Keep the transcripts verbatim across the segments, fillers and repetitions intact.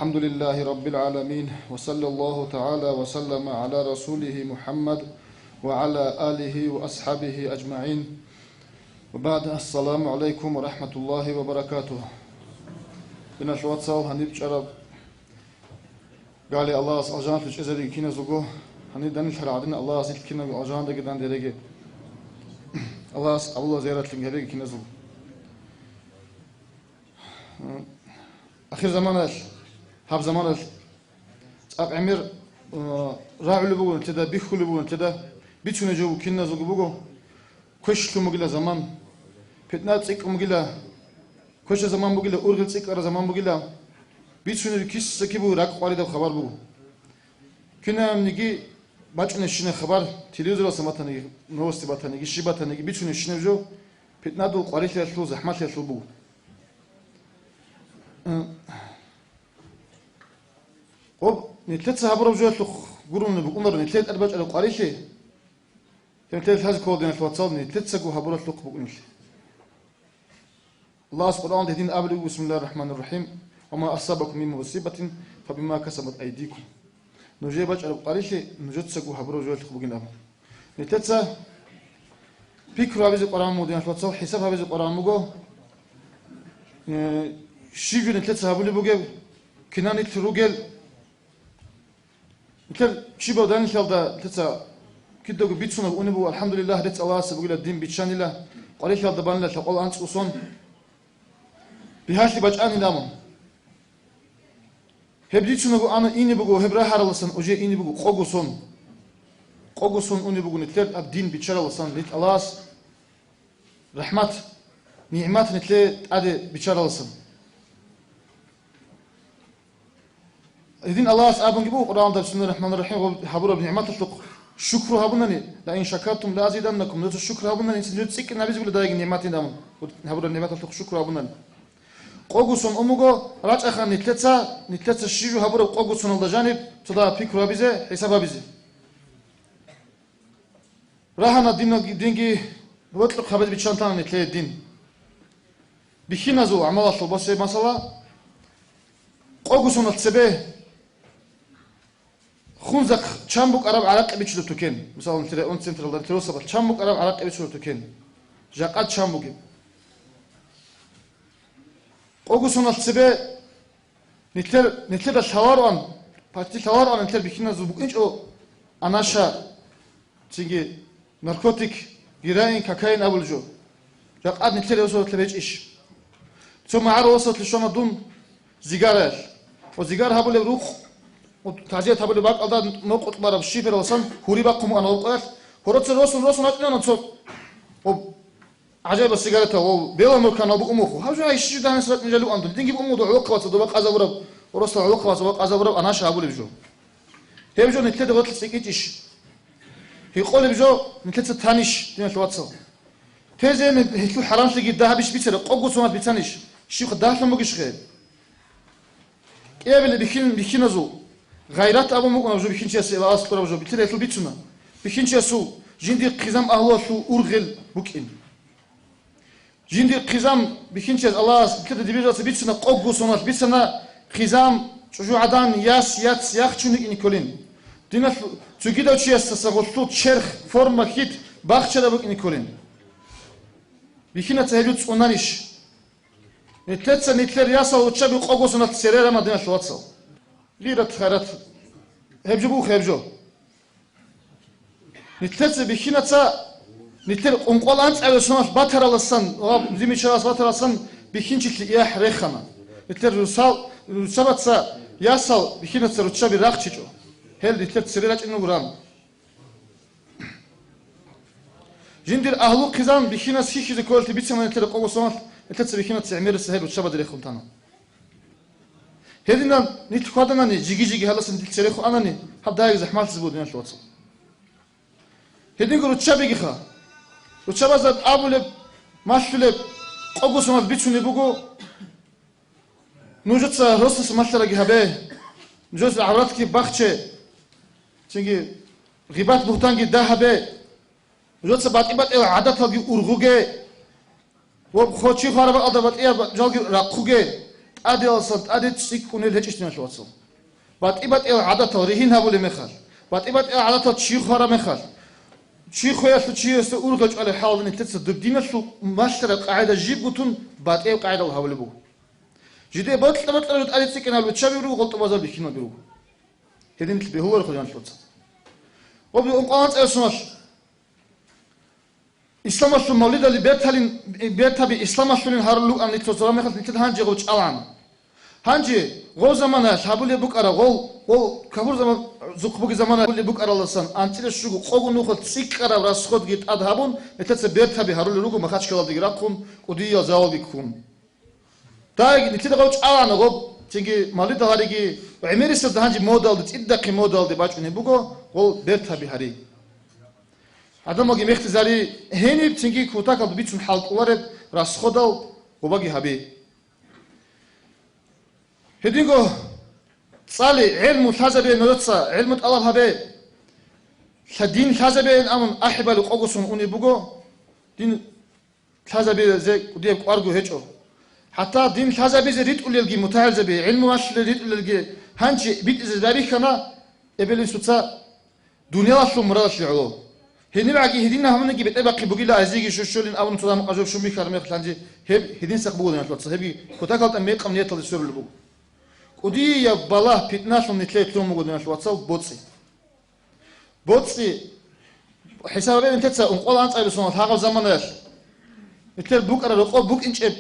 الحمد لله رب العالمين، وصلى الله تعالى وسلم على رسوله محمد وعلى آله وأصحابه أجمعين. وبعد، السلام عليكم ورحمة الله وبركاته. Диналъ вацал, гьаниб чӀараб гали Аллагьас алжаналъув чӀезариги киназулго, гьаниб данилъарал гӀадин Аллагьас нилъ кинабго алжаналдаги дандереги. Аллагьас къабулаб зияратлъун гьабеги киназулго. Ахир заманаялъ, гьаб заманаялъ цӀакъ гӀемер, э, рагӀулеб буго нилъеда, бихьулеб буго нилъеда, бицунеб жо киназулго буго, квешлъун бугила заман, питна цӀикӀкӀун бугила, квеша заман бугила, ургъел цӀикӀкӀара заман бугила, бицунеб киса-киб буго, ракӀ къваридаб хабар буго. Кинабниги бачӀунебщинаб хабар, телевизоралъа батаниги, новости батаниги, щиб батаниги, бицунебщинаб жо, питнадул къварилъиялъул, захӀмалъиялъул буго. Э, гъоб, нилъеца гьабураб жоялъухъ гурони букӀунаро нилъее тӀадбачӀараб къварилъи, нилъее лъазе ккола, диналъ вацал, нилъецаго гьабуралъухъ букӀунелъи. Аллагьас Къуръаналда гьедин абулеб: «Бисмиллагьир рахӀманир рахӀим. Ва ма асабакум мин мусибатин, фабима касабат айдикум». Нужее бачӀараб къварилъи нужецаго гьабураб жоялъухъ бугин абун. Нилъеца пикру гьабизе къваригӀун буго, диналъ вацал, хӀисаб гьабизе къваригӀун буго, э, щиб жо нилъеца гьабулеб бугеб, кинан нилъ ругел. Нилъер щибаб данилъалда нилъеца кидаго бицунеб унеб буго, алхӀамдулиллагь, рецц Аллагьасе бугила, дин биччанила, къварилъиялда банила, лъабкъоялда анцӀго сон. Бигьалъи бачӀанила мун. Гьеб рицунаго ана ине буго, гьеб рагьаралдасан уже ине буго къого сон. Къого сон уне буго нилъер гьаб дин биччаралдасан, нилъ Аллагьас рахӀмат, нигӀмат нилъее тӀаде биччаралдасан. Гьедин Аллагьас абунги буго Къуръаналда: «Бисмиллагьир рахӀманир рахӀим», гьабураб нигӀматалъухъ шукру гьабунани, «Ла ин шакартум ла азиданнакум», нужеца шукру гьабунани, цинги цӀикӀкӀинабизегула дайги нигӀматин абун, гьабураб нигӀматалъухъ шукру гьабунани. Къогосон умуго, рачӀаха нилъеца, нилъеца щиб жо гьабураб къогосоналда жаниб цо дагьаб пикру гьабизе, хӀисаб гьабизе. Рагьана дин-, динги бокьухъ гьабизе биччан тана нилъее дин. Бихьиназул гӀамалалъул босеб масала, къогосоналъ цебе Хунзахъ чан букӀараб гӀаракъи бичулеб тукен. Мисал, нилъер район централда, нилъер росабалъ чан букӀараб гӀаракъи бичулеб тукен. Жакъа чан бугеб. Къогосоналъ цебе нилъер, нилъеда лъалароан, почти лъалароан нилъер бихьиназул букӀинчӀо анаша, цинги наркотик, героин, кокаин абулеб жо. Жакъа нилъер росабалъ гьечӀищ? Цо магӀарул росабалъе щвана дун зигараялъ. Ва зигар гьабулеб рукъ, ва тазият гьабулеб бакӀалда нокъо кьараб шифералдасан гьури бахъун букӀана гьоб къоялъ. Гьороца росун-росун рачӀунана цо, ва гӀажаибаб сигарета, ва беломорканал букӀун мухъу. Гьаб жо гьай щиб дагьанас рачӀунел жал букӀан дун. Динги букӀун буго гӀолохъабаца доба къазабураб, ва росла гӀолохъабаца ва къазабураб анаша гьабулеб жо. Гьеб жо нилъеда гъорлъ цӀикӀкӀинчӀищ? Гьикъолеб жо нилъеца танищ, диналъ вацал? Тезе гьелъул хӀарамлъиги дагьабищ бицараб, къого соналъ бицанищ? Щибха дагьлъун бугищ гьеб? КӀиабилеб бихьин-, бихьиназул гъайрат абун букӀунаб жо бихьинчиясе, Аллагьас кьураб жо, бицина гьелъул бицуна. Бихьинчиясул жиндир хъизан агьлуялъул ургъел букӀин. Жиндир хъизан бихьинчияс Аллагьас нилъеда дибиралъа бицана, къогго соналъ бицана, хъизан, чӀужугӀадан, яс, яц, яхчун йикӀине кколин. Диналъ цогидав чиясдаса гъолъул черх, форма, хьит бахчараб букӀине кколин. Бихьинаца гьеб жо цӀунанищ? Нилъеца нилъер ясал руччаби къого соналъ цере рана, диналъ вацал. Гъират, хайрат. Гьеб жо буго, гьеб жо. Нилъеца бихьинаца, нилъер къункъвал анцӀаве соналъ батараласан ва зимичарас батараласан бихьинчилъи яхӀ рехана. Нилъер русал, русабаца ясал бихьинаца руччаби рахчичӀо. Гьел нилъер цере рачӀинел гуран. Жиндир агьлу хъизан бихьинас хьихьизе кколелъи бицана нилъер къого соналъ, нилъеца бихьинаца гӀемераса гьел руччабаде рехун тана. Гьединан нилъ хьваданани, жиги-жиги гьаласан нилъ церехун анани, гьаб дагьабги захӀмалъизе буго, диналъ вацал. Гьединго руччабигиха. Руччабазда абулеб, малъулеб, къого соналъ бицунеб буго: нужеца росас малъараги гьабе, нужеца гӀавратги бахче, цинги гъибат-бугьтанги дагь гьабе, нужеца батӀи-батӀиял гӀадаталги ургъуге, ва хо-, чи хвараб бакӀалда батӀияб жалги рахъуге. тӀаделалъан тӀаде цӀикӀкӀунел гьечӀищ, диналъул вацал. БатӀи-батӀиял гӀадатал ригьин гьабулеб мехалъ, батӀи-батӀиял гӀадатал чи хвараб мехалъ, чи хвеялъул чиясда ургъел чӀвалеб хӀалалда нилъеца доб диналъул малъараб къагӀида жибго тун батӀияб къагӀидал гьабулеб буго. Жидее бокьа-бокьараб тӀаде цӀикӀкӀиналъул руччаби руго, гъолтӀубазал бихьиналги руго. Гьедин бегьуларо хъуянлъуца. Гъоб ункъоялда анцӀабилеб соналъ исламалъул мавлидали берталин, бертаби исламалъулин гьарулел рукӀан нилъ цо-цо мехалъ нилъеда гьанже гъов чӀалан. Гьанже гъов заманаялъ гьабулеб букӀараб гъов, гъов капур заман, зухъ бугеб замана гьабулеб букӀаралдасан анцӀила щуго къого нухалъ цӀикӀкӀараб расходги тӀад гьабун, нилъеца бертаби гьарулел руго Махачкалалдеги рахъун, кӀудиял залалги ккун. Дай нилъеда гъов чӀалана гъоб, цинги мавлидал гьариги, гӀемерисезда гьанже модалде, цӀидахъе модалде бачӀунеб буго гъол бертаби гьари. Гьадамалги мехтизари гьениб, цинги кутакалда бицун хӀал кӀолареб расходал гъобаги гьаби. Гьединго цӀали, гӀелму лъазабе нужеца, гӀелму тӀалаб гьабе. Лъа-, дин лъазабеян абун ахӀи балев къогосон унеб буго. Дин лъазабизе кӀудияб кӀварго гьечӀо. ХӀатта дин лъазабизе ритӀулелги мутагӀилзаби, гӀилму малъулел ритӀулелги гьанже битӀизе барихьана эбел-инсуца дуниялалъул мурадалъе гӀоло. Гьениб гӀаги гьедин гьабуниги бетӀер бахъи бугила, гӀезиги щущолин абун цо заман къажоб щун бихьараб мехалъ гьанже гьеб гьединсахъ буго, диналъул вацал, гьебги кутакалда мекъаб нияталде сверулеб буго. КӀудияб балагь, питналъун нилъее лъун буго, диналъул вацал, боцӀи. БоцӀи, хӀисаб гьабе нилъеца ункъоялда анцӀабилеб соналъ гьагъаб заманаялъ нилъер букӀараб рокъоб букӀинчӀеб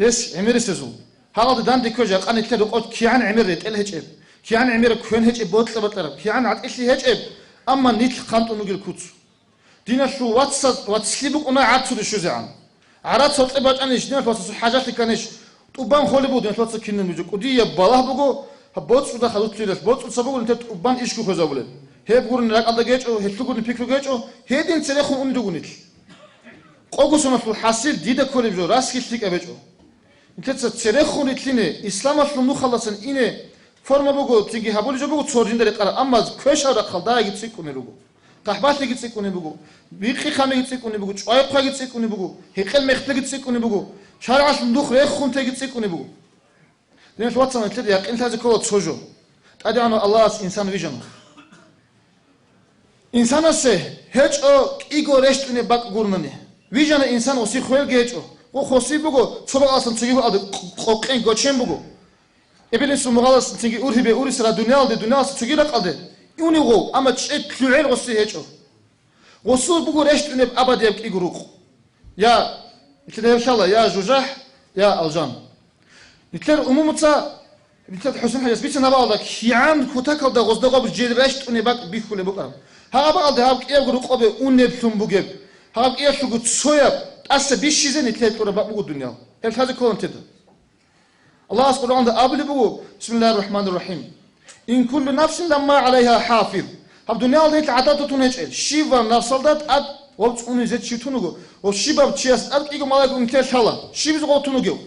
рес гӀемерисезул. Гьагъалде данде ккве жакъа нилъер рокъоб кигӀан гӀемер ретӀел гьечӀеб, кигӀан гӀемер квен гьечӀеб бокьа-бокьараб, кигӀан гӀатӀилъи гьечӀеб, амма нилъ хъантӀун ругел куц. Диналъул вацаз вацлъи букӀуна гӀарцуде щвезегӀан. ГӀарац гьоркье бачӀанищ, диналъул вацасул хӀажалъи кканищ, тӀубан холеб буго, диналъул вацал кинаб нуж кӀудияб балагь буго, гьаб боцӀуда хадутлъидалъ, боцӀуца буго нилъер тӀубан ишгу хвезабулеб. Гьеб гурони ракӀалда гьечӀо, гьелъул гурони пикру гьечӀо, гьедин церехун унел руго нилъ. Къого соналъул хӀасил дида кколеб жо, расги лъикӀаб гьечӀо. Нилъеца церехун рилълъине, исламалъул нухалдасан ине форма буго, цинги гьабулеб жо буго цо жинда рекъараб, амма квешал рахъалдаги цӀикӀкӀунел руго. ХъахӀбалъиги цӀикӀкӀунеб буго, бикъи-хъамиги цӀикӀкӀунеб буго, чӀвай-хъвайги цӀикӀкӀунеб буго, гьекъел-мехтелги цӀикӀкӀунеб буго, шаригӀалъул нух рехун теги цӀикӀкӀунеб буго. Диналъул вацал, нилъеда якъинлъазе ккола цо жо. ТӀадегӀанав Аллагьас инсан вижана. Инсанасе гьечӀо кӀиго рещтӀунеб бакӀ гурони. Вижана инсан, гъосие хвелги гьечӀо. Гъо-, гъосие буго цо бакӀалдасан цоги бакӀалде къ-, къокъен гочен буго. Эбел-инсул мугъаласан цинги ургьибе урисарал дуниялалде, дуниялалъа цоги ракӀалде унев гъов, амма чӀед лъугӀел гъосие гьечӀо. Гъосул буго рещтӀунеб абадияб кӀиго рукъ. Я, нилъеда гьеб лъала, я жужахӀ, я алжан. Нилъер умумуца, нилъер ХӀусен-хӀажияс бицана бакӀалда, кигӀан кутакалда гъозда гъоб жел рещтӀунеб бакӀ бихьулеб букӀараб. Гьаб бакӀалда гьаб кӀиябго рукъобе унеблъун бугеб, гьаб кӀиялъулго цояб тӀаса бищизе нилъее кьураб бакӀ буго дуниял. Гьеб лъазе ккола нилъеда. Аллагьас Къуръанда абулеб буго, бисмиллагьир рахӀманир рахӀим, «Ин куллу нафсин ламма гӀалайгьа хӀафиз». Гьаб дуниялда гьел гӀадада тун гьечӀел, щибаб нафсалда тӀад гъоб цӀунизе чи тун вуго, ва щибаб чияс тӀад кӀиго малаик унтилъ лъала, щибизе гъов тун вугев?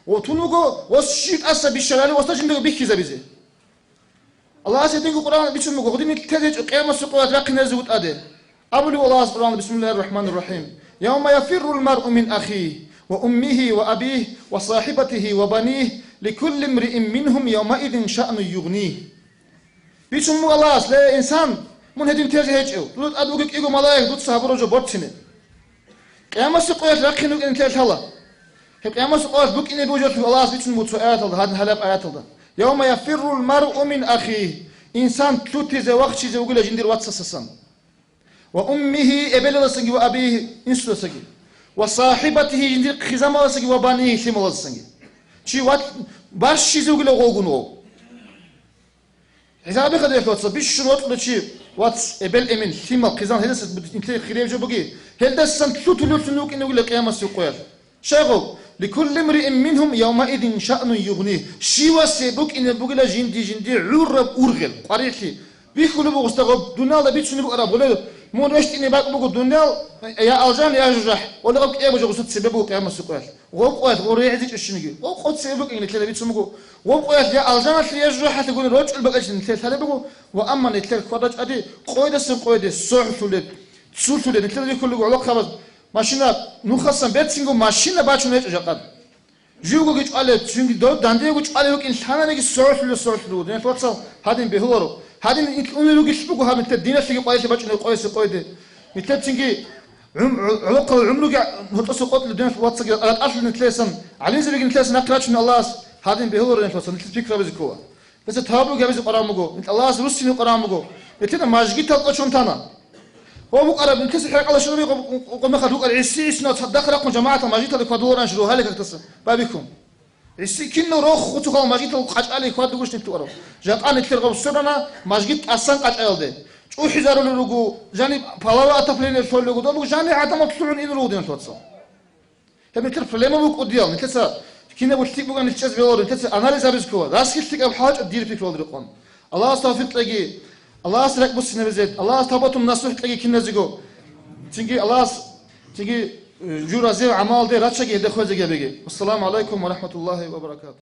Гъов тун вуго, ва щиб тӀаса бищарали, ва жиндаго бихьизабизе. Аллагьас гьединго Къуръан бицун буго, гьудин нилъ тезе гьечӀо къиямасул къоялъ рахъиназе вутӀаде. Абулев Аллагьас Къуръан, бисмиллагьир рахӀманир рахӀим, «Явма яфиррул маръу мин ахигьи, ва уммигьи, ва абигьи, ва сахибатигьи, ва банигьи, ликулли мриин мингьум явмаизин шаънун югънигь». Бицун буго Аллагьас, ле, инсан, мун гьедин тезе гьечӀев, дуда тӀад вугев кӀиго малаик дуца гьабураб жо борцине. Къиямасул къоялъ рахъин рукӀин нилъее лъала. Гьеб къиямасул къоялъ букӀине божалъув Аллагьас бицун буго цо аяталда, гьадин гьалаб аяталда, «Явма яфиррул маръу мин ахигьи», инсан лъутизе, вахчизе вугила жиндир вацасасан. «Ва уммигьи», эбелалдасанги, «ва абигьи», инсудасаги, «ва сахибатигьи», жиндир хъизамалдасаги, «ва банигьи», лъималаздасанги. Чи вац-, барщизе вугила гъовгун гъов. ХӀисаб гьабе, хадур, диналъул вацал, бищун вокьулев чи, вац, эбел-эмен, лъимал, хъизан, гьелдаса нилъее хирияб жо буги, гьелдасан лъутулевлъун вукӀине вугила къиямасул къоялъ. Щайгъав, «Ликулли мриин мингьум явмаизин шаънун югънигь», щивасе букӀине бугила жинди-жинди гӀурраб ургъел, къварилъи. Бихьулеб буго гъосда гъоб дуниялда бицунеб букӀараб гъолеб, мун рещтӀине бакӀ буго дуниял, я алжан, я жужахӀ, гъолеб гъаб кӀиябго жо гъосда цебе буго къиямасул къоялъ. Гъоб къоялъ гъо регӀизе чӀущинги, гъо-, къо цебе букӀин нилъеда бицун буго, гъоб къоялъ я алжаналъе, я жужахӀалъе гурони рочӀул бакӀалъе нилъеда лъалеб буго, ва амма нилъер хьвада-чӀвади къойдасан къойде согьлъулеб, цулъулеб, нилъеда рихьулеб гӀолохъабаз машина, нухасан берцинго машина бачун гьечӀо жакъа. Живгоги чӀвалев, цинги дов дандего чӀвалев вукӀин лъананиги согӀлъулев согӀлъулев вуго. Диналъ вацал, гьадин бегьуларо. Гьадин инкьунел ругелъ буго гьаб нилъер диналъеги къвайилъи бачӀунеб къоясе къойде. Нилъер цинги гӀум-, гӀу-, гӀолохъал гӀумруги гьоркьоса къотӀулев диналъ вацаги ратӀалъулев нилъесан, гӀалимзабиги нилъесан нахъе рачунев Аллагьас, гьадин бегьуларо диналъ вацал, нилъер пикрабизе ккола. Гьесда тавбуги гьабизе къваран буго, нилъ Аллагьас руссине къваран буго. Нилъеда мажгитал кӀочон тана. Ва букӀараб, нилъеца хӀакъалъ щвараб къо-, къо-, къо-, мехалъ рукӀараб гӀиси-исинал цадахъ рахъун жамагӀатал мажгиталде квадуларанщи ругьалил какдаса байбихьун. ГӀиси кинал рохго цохал мажгитал къачӀалей хьвад ругищ нилъ тӀуарав. Жакъа нилъер гъаб сверана мажгит тӀасан къачӀаялде. ЧӀухӀизарулел руго, жаниб половое отопление лъолел руго, доб жаниб гӀадамал лъугӀун ил руго диналъ вацал. Гьеб нилъер проблема букӀудиял, нилъеца кинабго лъикӀ буган нилъ чӀезе бегьуларо, нилъеца анализ гьабизе ккола, расги лъикӀаб хӀалачӀо дир пикрулда рекъон. Аллагьас тавфикъ кьеги, Аллагьас ракӀбуссинабизе, Аллагьас тавбатун насухӀ кьеги киназего. Цинги Аллагьас, цинги, э, журазе гӀамалде рачаги гьелда хвезеги гьабиги. Вассаламу гӀалайкум ва рахӀматуллагьи ва баракатугь.